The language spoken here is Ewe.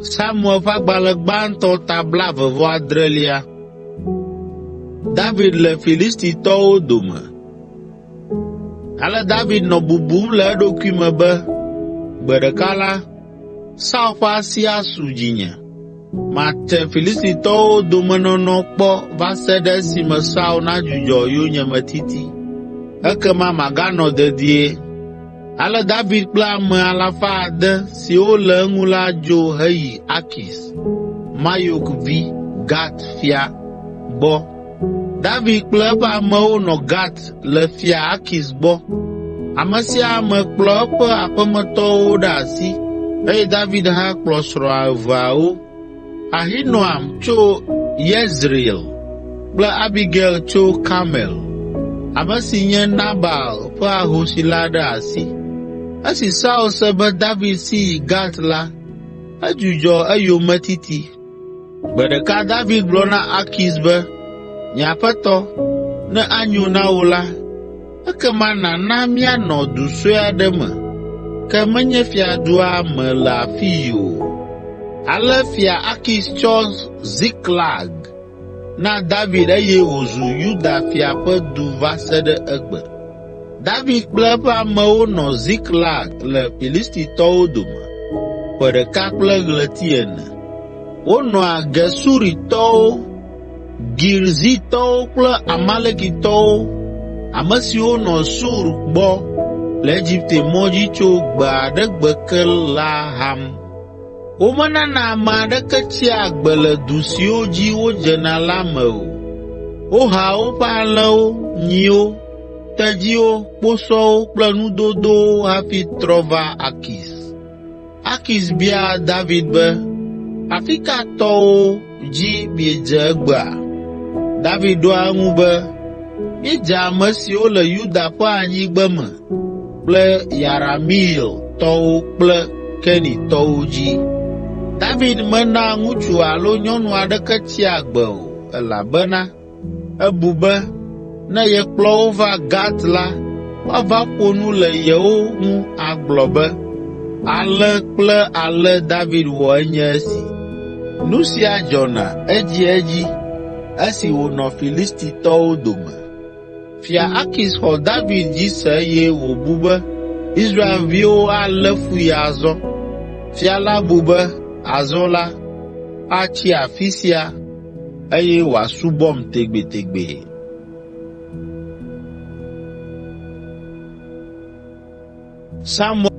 Samuel ƒe agbalẽ gbãtɔ ta blaeve-vɔ-adrelia. David le Filistitɔwo dome. Ale David nɔ bubum le eɖokui me be, “Gbe ɖeka la, Saul ƒe asi asu dzinye. Mate Filistitɔwo domenɔnɔ kpɔ va se ɖe esime Saul nadzudzɔ yonyemetiti, ekema maganɔ dedie.” Ale David kple ame alafa ade siwo le eŋu la dzo heyi Akis, Mayok vi, Gat fia, gbɔ. David kple eƒe amewo nɔ Gat le Fia Akis gbɔ. Ame sia ame kplɔ eƒe aƒemetɔwo ɖe asi eye David hã kplɔ srɔ̃a eveawo, Ahinoam tso Yezreel kple Abigail tso Karmel, ame si nye Nabal ƒe ahosi la ɖe asi. Esi Saul se be David si yi Gat la, edzudzɔ eyometiti. Gbe ɖeka David gblɔ na Akis be, “Nye aƒetɔ, ne anyo na wò la, ekema nàna míanɔ du sue aɖe me, ke menye fiadua me le afii o.” Ale Fia Akis tsɔ Ziklag na David eye wòzu Yuda fia ƒe du va se ɖe egbe. David kple eƒe amewo nɔ Ziklag le Filistitɔwo dome ƒe ɖeka kple ɣleti ene. Wonɔa Gesuritɔwo, Girzitɔwo kple Amalekitɔwo, ame siwo nɔ Sur gbɔ le Egipte mɔ dzi tso gbe aɖe gbe ke la ham. Womenana ame aɖeke tsia agbe le du siwo dzi wodzena la me o. Wohaa woƒe alẽwo, nyiwo, tedziwo, kposɔwo kple nudodowo hafi trɔ va Akis. Akis bia David be, “Afi ka tɔwo dzi miedze egbea?” David ɖo eŋu be, “Míedze ame siwo le Yuda ƒe anyigbeme kple Yerameeltɔwo kple Kenitɔwo dzi.” David mena ŋutsu alo nyɔnu aɖeke tsia agbe o, elabena ebu be, ne yekplɔ wo va Gat la, woava ƒo nu le yewo ŋu agblɔ be, “Ale kple ale David wɔ enye esi.” Nu sia dzɔna edziedzi esi wònɔ Filistitɔwo dome. Fia Akis xɔ David dzi se eye wòbu be Israelviwo alé fui azɔ. Fia la bu be, “Azɔ la, atsi afi sia eye wòasubɔm tegbetegbe.” Samuel